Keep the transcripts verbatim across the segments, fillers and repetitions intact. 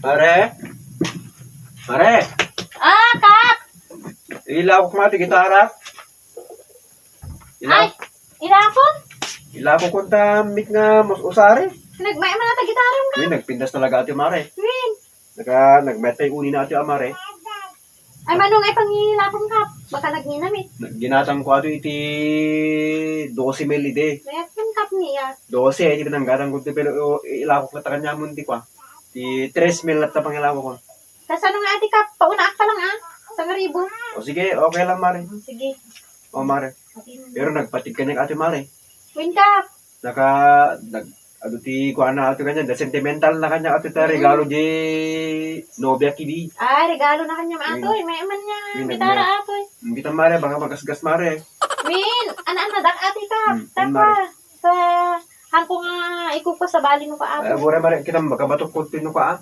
Mare? Mare? Ah, Kap! Ilawak mo ti gitara. Ay, ilakon? Ilawak ko ta mit nga mus-, usari. Nagmay man ata gitaram ka. Uy, nagpintas talaga ati Mare. Win. Naka, nagmetay uni na ati Mare. Ay, mano nga ipangilakon ka? Baka nagninamit. Ginatang ko ato iti dose mil idi. Mayat kan Kap niya. Dose, iti pinanggatan ko iti pero ilakok na takan niya mo, di kwa. Ti tres mil latta pangilako ko. Kasano nga ati Kap? Paunaak pa lang, ah. Sangaribo. O sige, okay lang, Mare. Sige. O, Mare. Pero nagpatig kaniak ati Mare. Win Kap. Naka, nag, adu ti kuana ato kanya, da sentimental na kanya ato ta regalo di nobia kidi. Ah, regalo na kanya ma atoy. May man niya gitara atoy. Kita Mare, baka magasgas Mare. Win, ana-ana dak ati Kap. Tapa. Sa, hangko nga ikuko sa bali mo ka atoy. Ay, bure Mare, kita makabatok ko tino ka, ah.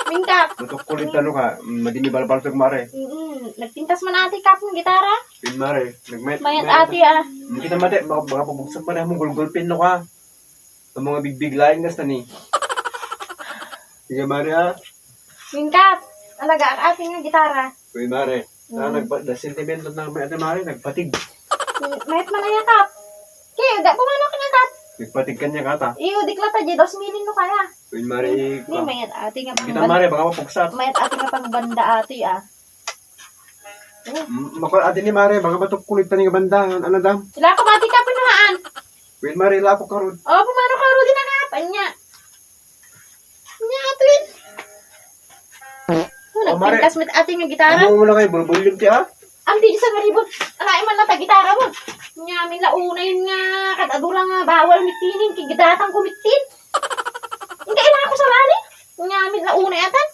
Win Kap. Batok ko tino ka, madi mi balbaltog Mare. Mm, nagpintas man ati Kap ng gitara. Win Mare, nagmayat. Mayat ati, ah. Kita Mare, baka, baka pabugsak Mare, mo gulgulpin no ka. Ang mga bigbig lain nga sani. Sige Mare, ah. Win Kap, alaga ang ati nga gitara. Uy, Mare. Ah, nagpa-, da sentimental na may ate Mare, nagpatig. Mayat man aya Kap. Kaya, da, pumano ka nga Kap? Nagpatig kanya kata. Iyo, di klata, di dos milin no kaya. Uy, Mare, Ni mayat ati nga kita pang Mare, baka mapugsat. Mayat ati nga pang banda ati, ah. Makon ati ni Mare, baka matukkulit tani nga banda, ano dam? Sila ko mati ka pinuhaan. Uy, Mare, ilako karod. Oh, pumano karod din ang Kap, anya. Nya, atin. Oh, nagpintas met ati nga gitara. Amo mo lang ay bulbulyog ti, ah? Ang di sa maribot. Anay man na ta gitara mo. Nya, min la unay nga, kad adu lang nga, bawal mitinin, kigidatang ko mitin. Hindi, ila ako sa bali. Nya, min la unay atan.